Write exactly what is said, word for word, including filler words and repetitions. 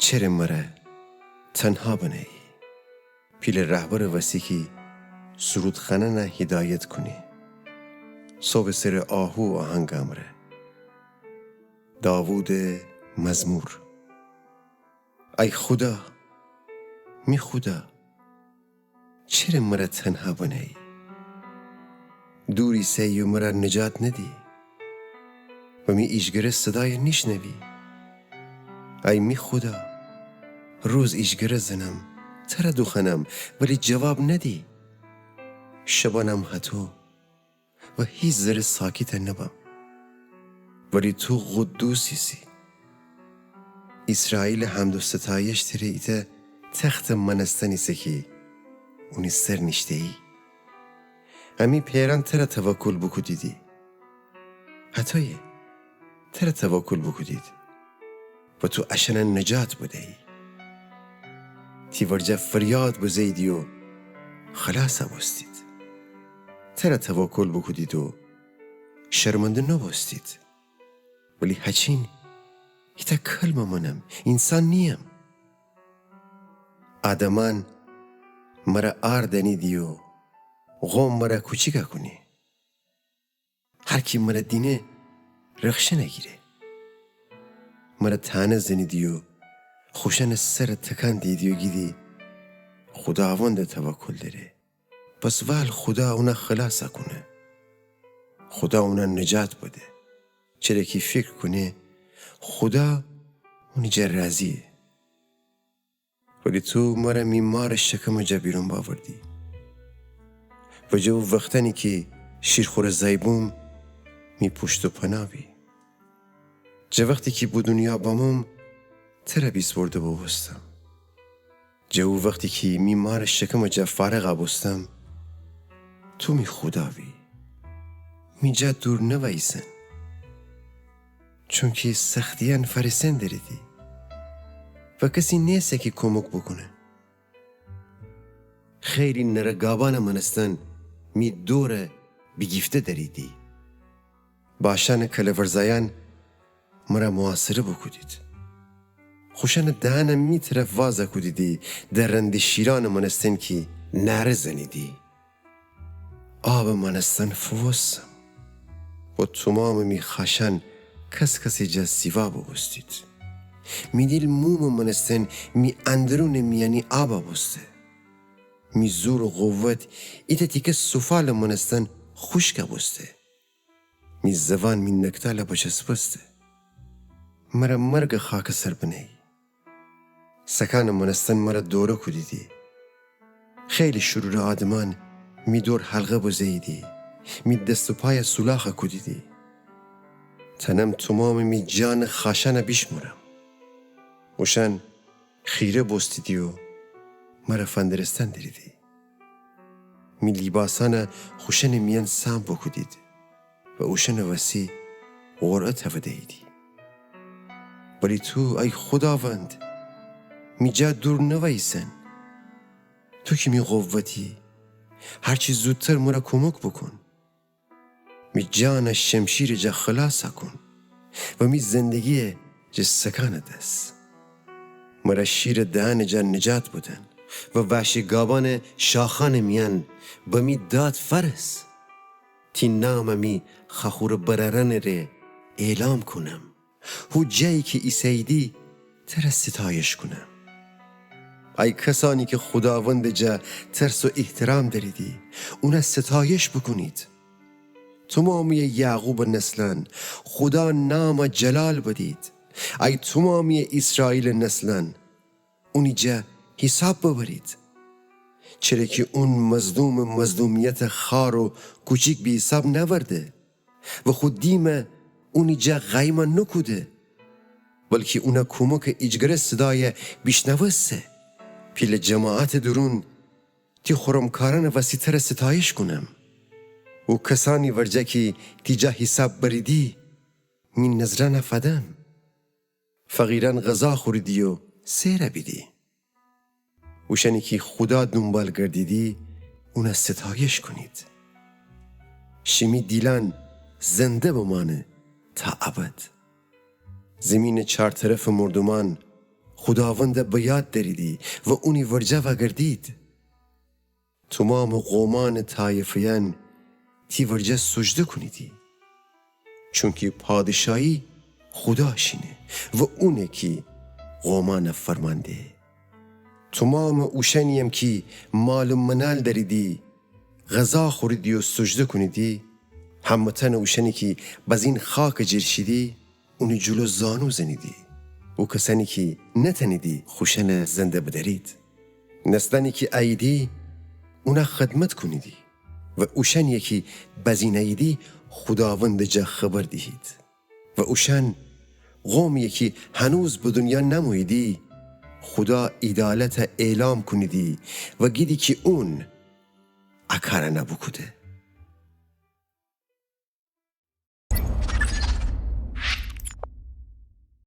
چره مره تنها بنه‌یی؟ پیله رهبرٚ وسی کی سرودخانأنَ هیدایت کونی. صبحٚ سرٚ آهو آهنگٚ امره. داوودٚ مزمور. ای خودا، می خودا، چره مره تنها بنه‌یی؟ دور ایسه‌یی و مره نجات ندی و می ایجگره صدایَ نیشنوی. ای می خودا، روز ایجگره زنم، تره دوخوأنم، ولی جواب ندی. شبانم هتو و هیچ ذره ساکتَ نبم. ولی تو قدوس ایسی. ایسرائیلٚ حمد و ستایش تره ایتأ تختٚ مأنستن ایسه کی اونی سر نیشته‌یی. امی پئرأن تره توکل بوکودیدی. هتویه تره توکل بوکودید و تو اشأنَ نجات بده‌یی. تی ورجه فریاد بزه‌ییدی و خلاصَ بوستید. تره توکل بوکودید و شرمنده نوبوستید. ولی هچین ایتأ کلمٚ مأنم، اینسان نییم. آدمأن مره عار دأنیدی و قوم مره کوچیکَ کونی. هر کی مره دینه رخشنَ گیره. مره طعنه زنیدی و خوشأنٚ سرَ تکان دیدی و گیدی خوداوندَ توکل دره. پس وال خودا اونَ خلاصَ کونه. خودا اونَ نجات بده. چره کی فیکر کونه خودا اونی جا راضییه. ولی تو مره می مارٚ شکمٚ جا بیرون بأوردی و جٚه او وختأنی کی شیرخوره زأی بوم، می پوشت و پناه بی. جٚه وختی کی به دونیا بموم، تره بیسپرده بوبوستم. جٚه او وختی کی می مارٚ شکمٚ جا فارغَ بوستم، تو می خودا بی. می جا دور نوأییسن. چونکی سختیأن فأرسن دریدی و کسی نیسه کی کومک بوکونه. خیلی نره گابأنٚ مأنستن می دورَ بیگیفته دریدی. باشأنٚ کله‌ورزأیأن مره محاصره بوکودید. خوشأنٚ دهأنَ می طرف وازَ کودیدی، درنده شیرأنٚ مأنستن کی نعره زنیدی. آبٚ مأنستن فووستم و تومامٚ می خأشأن کس‌کسٚ جا سیوا بوبوستید. می دیل مومٚ مأنستن می اندرونٚ میأنی آبَ بوسته. می زور و قوت ایتأ تیکه سوفالٚ مأنستن خوشکَ بوسته. می زوان می نکتالَ بچسبسته. مره مرگٚ خاکٚ سر بنه‌یی. سکأنٚ مأنستن مره دوره کودیدی. خیلی شرورٚ آدمأن می دور حلقه بزه‌ییدی. می دست و پایَ سولاخَ کودیدی. تأنم تومامٚ می جانٚ خأشأنَ بیشمرم. اوشأن خیره بوستیدی و مره فندرستن دریدی. می لیباسأنَ خوشأنٚ میأن سهم بوکودید و اوشأنٚ وسی قرعه توده‌ییدی. ولی تو، ای خوداوند، می جا دور نوأییسن. تو کی می قوتی، هرچی زودتر مره کومک بوکون. می جانَ شمشیرٚ جا خلاصَ کون و می زندگیَ جٚه سکأنٚ دس. مره شیرٚ دهأنٚ جا نجات بدن و وحشی گابأنٚ شاخأنٚ میأن به می داد فأرس. تی نامَ می خأخورٚ برأرأنٚ ره اعلام کونم. هو جایی کی ایسه‌ییدی تره ستایش کونم. ای کسأنی کی خوداوندٚ جا ترس و احترام دأریدی، اونَ ستایش بوکونید. تومامییٚ یعقوبٚ نسلأن، خودا نامَ جلال بدید. ای تومامییٚ ایسرائیلٚ نسلأن، اونی جا حیساب ببرید. چره کی اون مظلومٚ مظلومیتَ خوار و کوچیک به حیساب نأورده و خو دیمَ اونی جا قایمَ نوکوده، بلکی اونٚ کومکٚ ایجگره صدایَ بیشنوسته. پیلٚ جماعتٚ دورون، تی خورمکارأنٚ وسی تره ستایش کونم. او کسأنی ورجه کی تی جا حیساب بریدی، می نذرأنَ فدم. فقیرأن غذا خوریدی و سئرَ بیدی. اوشأنی کی خودا دونبال گردیدی، اونَ ستایش کونید. شیمی دیلأن زنده بمأنه تا ابد. زیمینٚ چار طرفٚ مردومأن خوداوندَ به یاد دأریدی و اونی ورجه وأگردید. تومامٚ قومأنٚ طایفه‌یأن تی ورجه سوجده کونیدی. چونکی پادشاهی خوداشینه و اونه کی قومأنَ فرمان ده. تومامٚ اوشأنی‌یم کی مال و منال دأریدی، غذا خوریدی و سوجده کونیدی، همه‌تأنٚ اوشأنی کی بزین خاکٚ جیر شیدی، اونی جلو زانو زنیدی. او کسأنی کی نتأنیدی خوشأنَ زنده بدأرید. نسلأنی کی اییدی، اونا خدمت کونیدی و اوشأنیی کی بزین اییدی، خوداوندٚ جا خبر دیهید. و اوشأن قومیی کی هنوز به دونیا نموییدی، خودا عیدالتَ اعلام کونیدی و گیدی کی اون ا کارأنَ بوکوده.